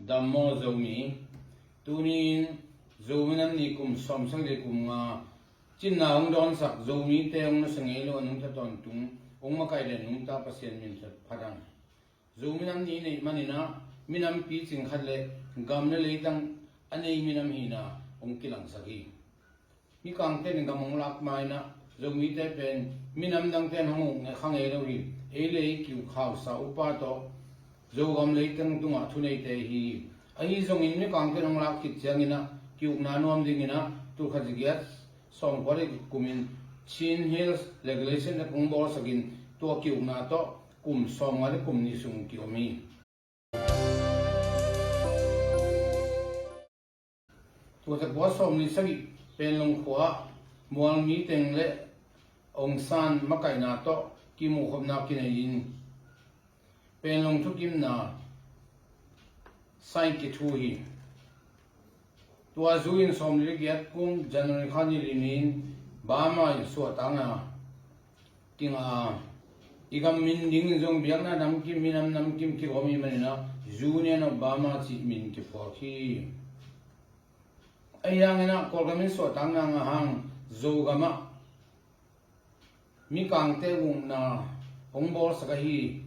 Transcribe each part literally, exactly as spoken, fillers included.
Dam maw Zomi. Tuni-in Zomi Nam Ni kum sawmsagih le kum nga cinna hong dawnsak, Zomite hong nusia ngei lo a nungta tawntung hong makaih le nungta Pasian min phat ang. Zomi Nam Ni neih manin ah minam picing khat le gam le leitang a nei minam hihna hong kilangsak hi. Mikangte in gam hong lak ma-in ah Zomite pen minam dangte in hong uk kha ngei lo hi. Ei le ei ki-uk hausa upa tawh Zogam leitang tungah thuneite hi. Ahi zongin mikangte in hong lak khit ciangin ah ki-ukna nuam dingin ah tul khat za giat sawmkua le guk kumin Chin Hills Regulation Act hong bawlsakin tua ki-ukna tawh kum sawmnga le kum nih sung ki-om hi. Tul khat za kua sawmli sagih Panglong khua-ah Mualmi teng le Aung San makaihna tawh kimuhkhopna kinei-in Panglong thukimna sign kithu hi. Tua zu-in sawmli le giat kum January kha ni li ni-in Burma in suahtakna kinga a, i gam min dingin zong biakna namkim, minam namkim kigawm ahih manin ah Union of Burma cih min kiphuak hi. Ahi hangin ah Kawlgam in suahtakna ngah hang Zogam ah mikangte ukna hong bawlsak ahi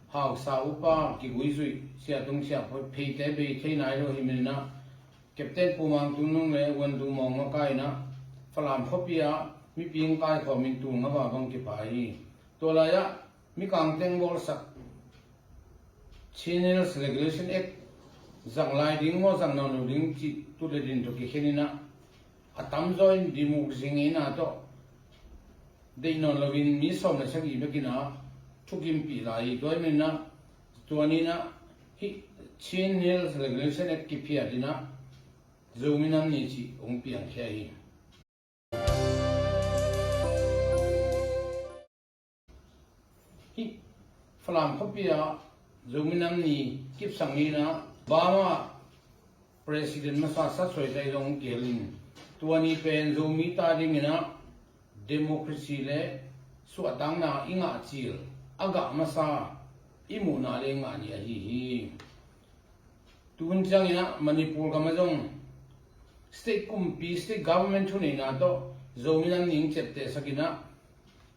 hausa upa kiguizuih, siatung siapheite bei thei nai lo ahih manin ah Captain Pu Mang Tung Nung le Vuan Tung Mawng makaih in ah Falam khuapi ah miping kaikhawmin tul nga val bang kipha hi. Tua lai-ah mikangte hong bawlsak Chin Hills Regulation Act zang lai ding maw zang nawn lo ding cih tut le din tawh kikhen in ah a tamzaw in democracy ngeina tawh deih nawn loin mi sawm le sagih bekin ah thukimpih lai hi. Tua ahih manin ah tua ni-in ah hih Chin Hills Regulation Act kiphiat in ah Zomi Nam Ni cih hong piangkhia hi. Hih Falam khuapi ah Zomi Nam Ni kipsak ni-in ah Burma President masa Sat Suai Thai zong kihel in, tua ni pen Zomite adingin ah democracy le suahtakna i ngah cil a gah masa i muhna le ngah ni ahi hi. Tu hun ciangin ah Manipur gam ah zong state kumpi, state government thuneihna tawh Zomi Nam Ni hong ciaptehsak in ah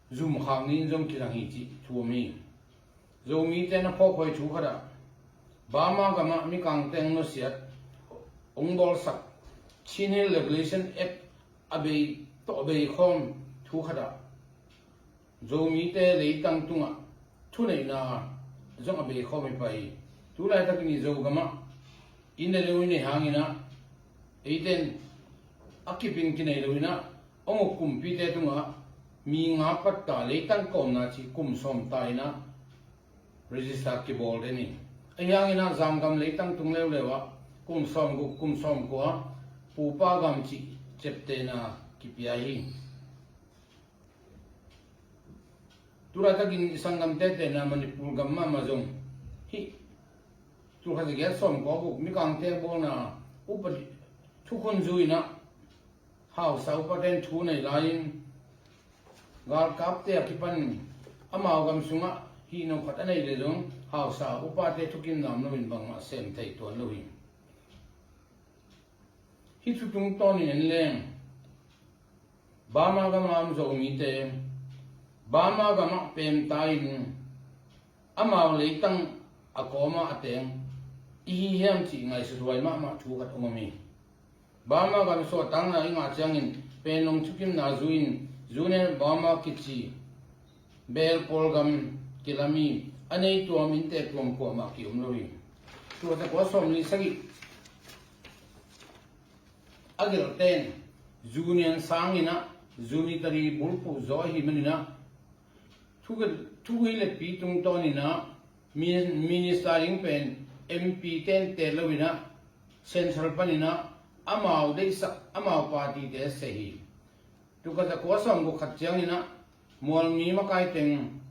zumkhak ni-in zong kilang hi cih thu om hi. Zomite na phawkhuai thu khat ah Burma gam ah mikangte hong nusiat, hong bawlsak Chin Hill Regulation Act a bei tawh a bei khawm thu khat ah Zomite leitang tungah thuneihna zong a bei khawm hi pah hi. Tu laitakin i Zogam ah inn le lo i neih hangin ah eite in a kipin kinei lo-in ah hong uk kumpite tungah mi nga patta leitang kawmna cih kum sawm ta in ah register kibawl den hi. Ahi hangin ah Zangam leitang tung leuleu ah kum sawmguk, kum sawmkua pupa gam cih ciaptehna kipia hi. Tu laitakin i sanggamte tena Manipur gam mahmah zong hih tul khat za giat sawmkua guk mikangte bawlna upa thukhun zu-in ah hausa upate in thu nei lai-in galkapte a kipan amau gam sungah hih nong khat a nei le zong hausa upate thukimna om loin bangmah sem thei tuan lo hi. Hih thu tungtawnin en leng Burma gam a om Zomite Burma gam ah pemta-in amau leitang a kawm ah a teng i hi hiam cih ngaihsuthuai mahmah thu khat hong om hi. Burma gam suahtakna i ngah ciangin Panglong thukimna zu-in Union Burma kici bel Kawlgam kilam hi. A nei tuam, inntek tuam kuamah ki-om lo hi. Tul khat za kua sawmli sagih a gelhte in Union sangin ah unitary bulphuh zaw ahih manin ah thu, thugui le pi tungtawnin ah mi-, minister ding pen M P te in tel loin ah central panin ah amau deihsak amau party-te seh hi. Tul khat za kua sawmguk khat ciangin ah Mualmi makai teng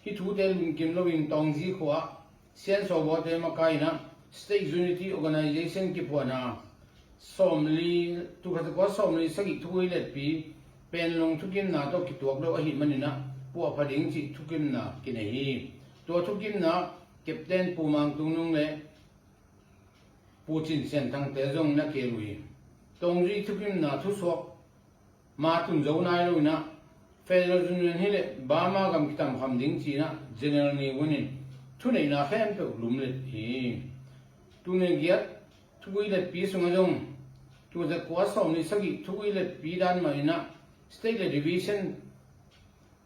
hih thute lungkim loin Taungzi khua-ah Sian Sawbawte makai in ah State Unity Organization kiphuahna sawmli, tul khat za kua sawmli sagih thugui le pi Panglong thukimna tawh kituak lo ahih manin ah puahpha ding cih thukimna kinei hi. Tua thukimna Captain Pu Mang Tung Nung le Pu Cin Sian Thangte zong na keel uh hi. Taungzi thukimna thusuak ma tun zo nai lo inah Federal Union hileh Burma gam kitamkham ding cinah General Ne Win in thuneihna khempeuh lumlet hi. Tul nih le giat thugui letpi sungah zong tul zakua sawm nih sagih thugui letpi dan mah inah state le division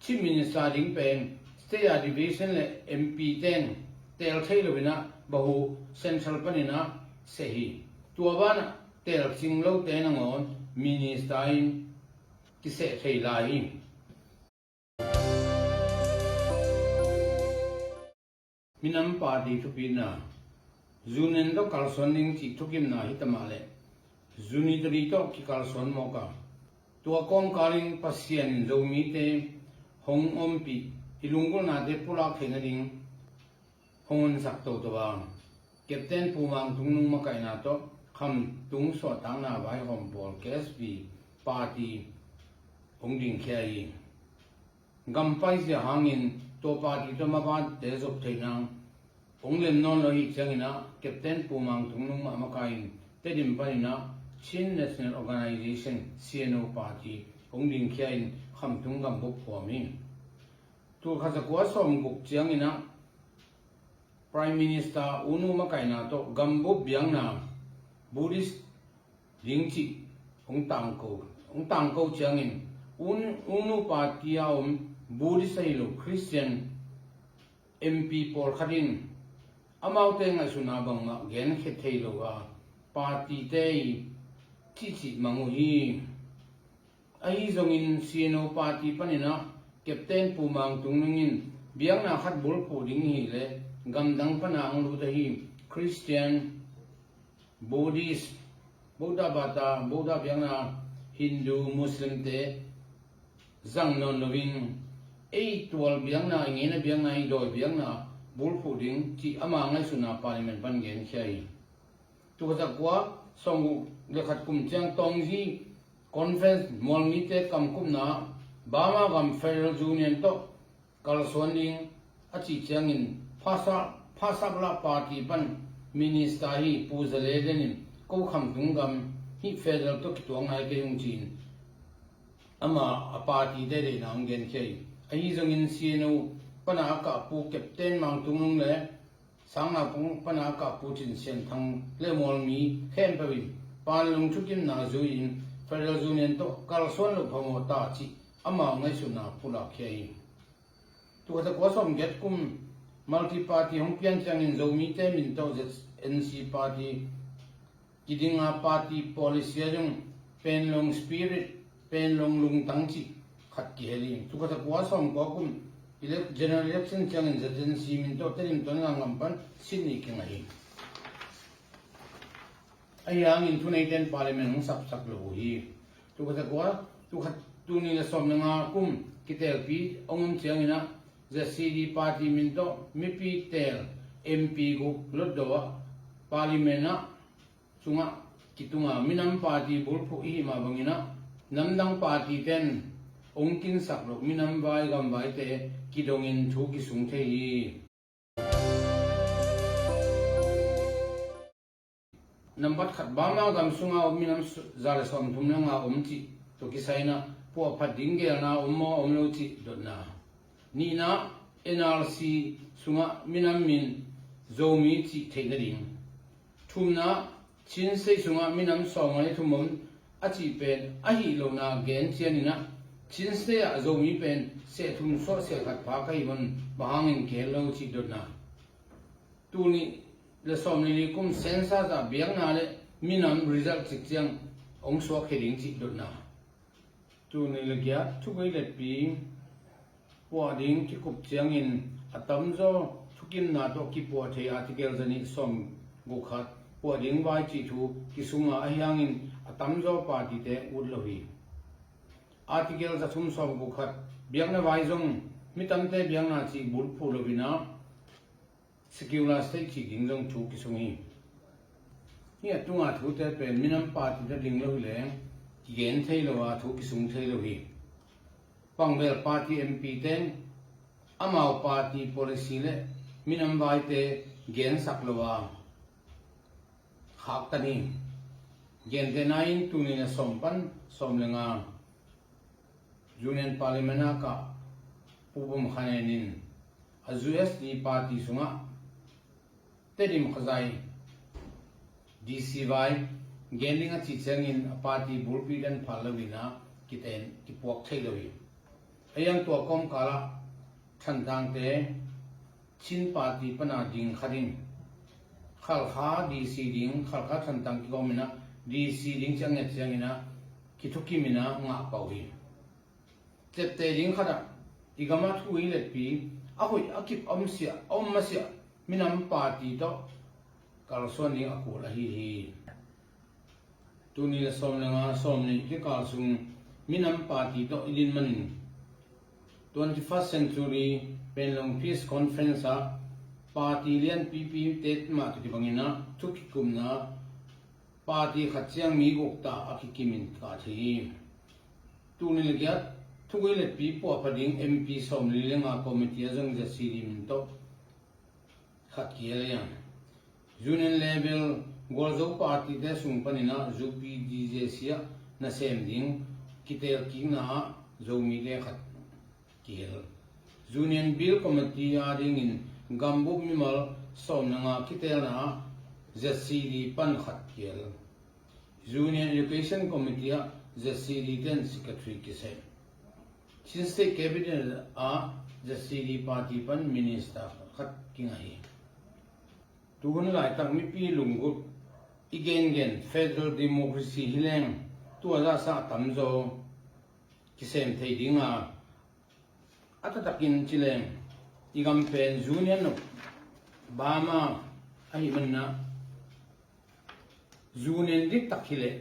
Chief Minister ding pen state a division le M P ten teel thei lo inah bahu central paninah seh hi. Tua banah teel cing lote nangawn minister in kiseh thei lai hi. Minam party thupitna, Union tawh kalsuan ding cih thukimna hi tamah leh Unitary tawh kikalsuan mawk a, tua kawmkal in Pasian in Zomite hong ompih, i lunggulhnate pulak theih nading hong honsak toto a, Captain Pu Mang Tung Nung makaihna tawh Khamtung Suahtakna Vaihawm Pawl, K S P party hong dingkhia hi. Gam paizia hangin tua party tawh mabante zop theihna hong lem nawn lo ahih cianginah Captain Pu Mang Tung Nung mah makai-in Tedim paninah Chin National Organization, C N O party hong dingkhia in Khamtung gambup phuam hi. Tul khat zakua sawmguk cianginah Prime Minister U Nu makaihna tawh gambup biakna Buddhist ding cih hong tangko, hong tangko ciangin U, U Nu party a om Buddhist ahi lo Christian M P pawlkhat in amaute ngaihsutna bangmah genkhia thei lo a, partyte i cihcih mang uh hi. Ahi zongin C N O party paninah Captain Pu Mang Tung Nung in biakna khat bulphuh ding hileh gamdang pana ang lut ahi Christian, Buddhist, Buddha bata, Buddha biakna, Hindu, Muslimte zang nawn loin ei tual biakna, i ngeina biakna, i dawi biakna bulphuh ding cih ama ngaihsutna parliament pan genkhia hi. Tul khat zakua sawmguk le khat kum ciang Taungzi Conference mualmite kamkupna Burma gam Federal Union tawh kalsuan ding a cih ciangin Phasak, Phasakla party pan minister hi Pu Za Le Lian in ko Khamtung gam hih federal tawh kituak nai kei ung ci-in ama a partyte deihna hong genkhia hi. Ahi zongin C N O pana a kah Pu Captain Mang Tung Nung le Sangnaupang pana a kah Pu Cin Sian Thang le mualmi khempeuh in panlong thukimna zui-in Federal Union tawh kalsuan loh phamawh ta cih amau ngaihsutna pulakkhia hi. Tul khat zakua sawmgiat kum multi party hong pian ciangin Zomite min tawh Z N C party kidinga party policy ah zong Panglong spirit, Panglong lungtang cih khat kihel hi. Tul khat zakua sawmkua kum ele-, general election ciangin Z N C min tawh Tedim Tonle Ngang gam pan seat nih kingah hi. Ahi hangin thuneite'n parliament hong sapsak lo uh hi. Tul khat zakua, tul khat, tul nih le sawm le nga kum kitelpi hong om cianginah Z C D party min tawh mipi teel M P guk Hlutdaw ah parliament ah sungah kitunga minam party bulphuh i hih mah banginah namdang party ten hong kinsak loh minam vai gamvaite kidongin thu kisung thei hi. Nambat khat, Burma gam sunga om minam za le sawmthum le nga om cih tawh kisai inah puahphat ding geelna om maw om lo cih dotna. Nihna, N R C sungah minam min Zomi cih theih nading. Thumna, Chin State sungah minam sawmnga le thum om a cih pen ahi lohna gen cianinah Chin State ah Zomi pen seh thum suah seh khat pha ka hih man bang hangin kihel lo cih dotna. Tul nih le sawm le li kum census ah biakna le minam result cik ciang hong suakkhia ding cih dotna. Tul nih le giat thugui letpi puah ding kikup ciangin a tamzaw thukimna tawh kipuah thei article za nih sawmguk khat puah ding vai cih thu kisunga ahi hangin a tamzaw partyte ut lo hi. Article za thum sawmguk khat biakna vai zong mitamte biakna cih bulphuh loinah secular state cih ding zong thu kisung hi. Hih a tunga thute pen minam party tawh ding lo hileh kigen thei lo a thu kisung thei lo hi. Pangvel party M P ten amau party policy le minam vaite gensak lo a khaktan hi. Gentehna in tuni le sawm pan sawm le nga Union Parliament ah ka Pu Bum Khan En in a U S D party sungah Tedim Khazai D C vai gen ding a cih ciangin a party bulpi dan phal lo in a kiten kipuak thei lo hi. A iang tua kawmkal ah Thantangte Chin party pana ding khat in Khalkha D C ding, Khalkha Thantang kikawm in a D C ding ciang nget ciangin a kithukim in a ngah pah uh hi. Ciapteh ding khat ah i gam ah thu i letpi a hoih a kip a om siah, a om masiah minam party tawh kalsuan ding a kul ahi hi. Tuni le sawm le nga sawm nih kikal sung minam party tawh i din manin twenty-first Century Panglong Peace Conference ah party lianpipite mah tawh kibangin a thu kikumna party khat ciang mi guk ta a kikimin ka thei hi. Tuni le giat thugui le pi puahpha ding M P sawmli le nga committee a zong Z C D min tawh khat kihel a iang. Union level Gualzo party te sung panin a U P D J C ah nasem ding kitelkikna ah Zomite khat kihel. Union Bill Committee a dingin gambup mimal sawm le nga kitelna ah Z C D pan khat kihel. Union Education Committee ah Z C D ten secretary kisem. Chin State Cabinet ah Z C D party pan minister khat kingah hi. Tuhun laitak mipi lunggulh i gengen federal democracy hi leng tua zahsa a tamzaw kisem thei ding a, a taktakin ci leng i gam pen Union of Burma ahih manin a Union diktak hi leh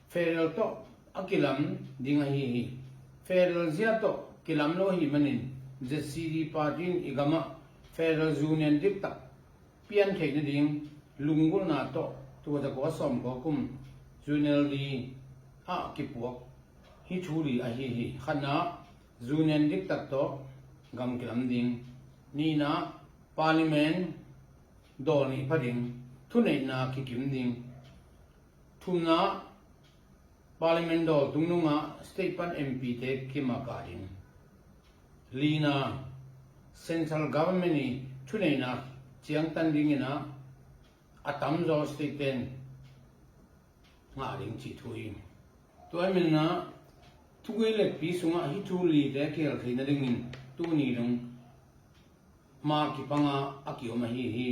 federal tawh a kilam ding ahi hi. Federal zia tawh kilam lo ahih manin Z C D party in i gam ah federal Union diktak pian theih nading lunggulhna tawh tua zakua sawmkua kum Union D ah kipuak hi thu li ahi hi. Khatna Union diktak tawh gam kilam ding. Nihna Parliament dawl nih pha ding, thuneihna kikim ding. Thumna Parliament dawl tungnungah state pan M P te kimaka ding. Lina Central Government i thuneihna ciangtan dingin a tamzaw state ten ngah ding cih thu hi. Tua ahih manin a thugui le pi sungah hih thu lite kihel theih nadingin tuni dong ma kipanga a kiom ahi hi.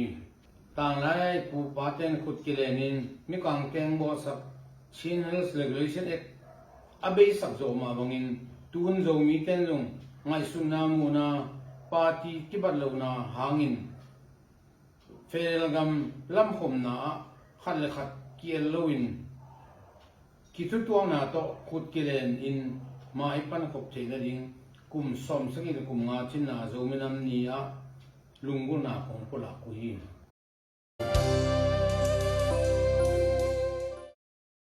Tanglai a i pupa ten khut kilenin mikang teng bawlsak Chin Hills Regulation Act a beisak zawh mah bangin tuhun Zomi ten zong ngaihsutna muhna party kibat lohna hangin federal gam lamkhopna ah khat le khat ki-el loin kithutuakna tawh khut kilen in mai pankhop theih nading kum sawmsagih le kum nga cinna Zomi Nam Ni ah lunggulhna kong pulak uh hi.